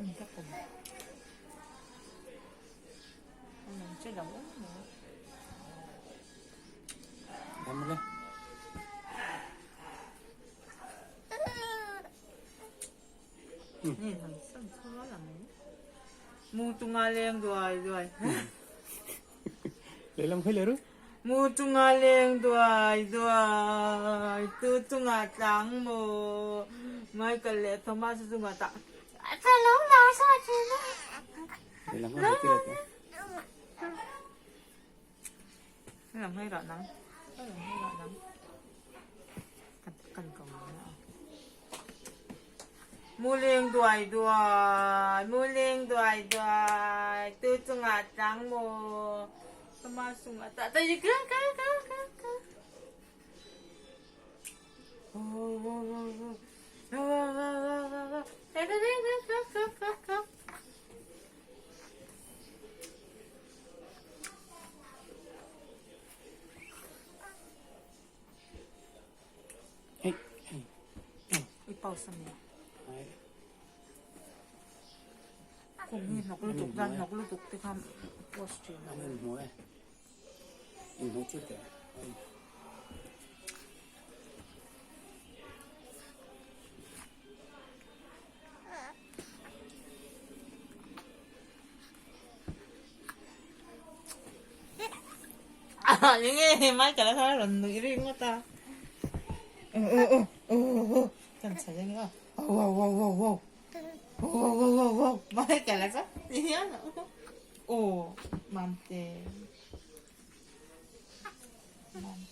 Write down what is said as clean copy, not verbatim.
Mu chunga leng duai duai. Lehlam khawi leh ru. Mu chunga leng duai duai. Tu chunga tlang maw. Michael leh Thomas chunga tah. Ka lo lar sa thin a. Lehlam kha hei tira te. Lehlam hei rah nang. Lehlam hei rah nang. Kan kan ko na. Mu leng duai duai, mu leng duai duai, tu chungah tlang maw, sama sungah tak tayi ka ka ka ka ka. Oh oh oh oh. Oh oh oh oh oh. Ka ka ka ka ka ka. Hey, hey. I pause a mi. Kum hi hnawk lutuk dan hnawk lutuk te kha post thin. An in hmu e. In hmu chu te. Enge Michael a kha rawn nuih ri ngawt a. Aw aw aw aw aw kan chhal enge aw aw aw aw aw aw aw aw aw aw Michael a kha ti hian aw Mamte Mamte.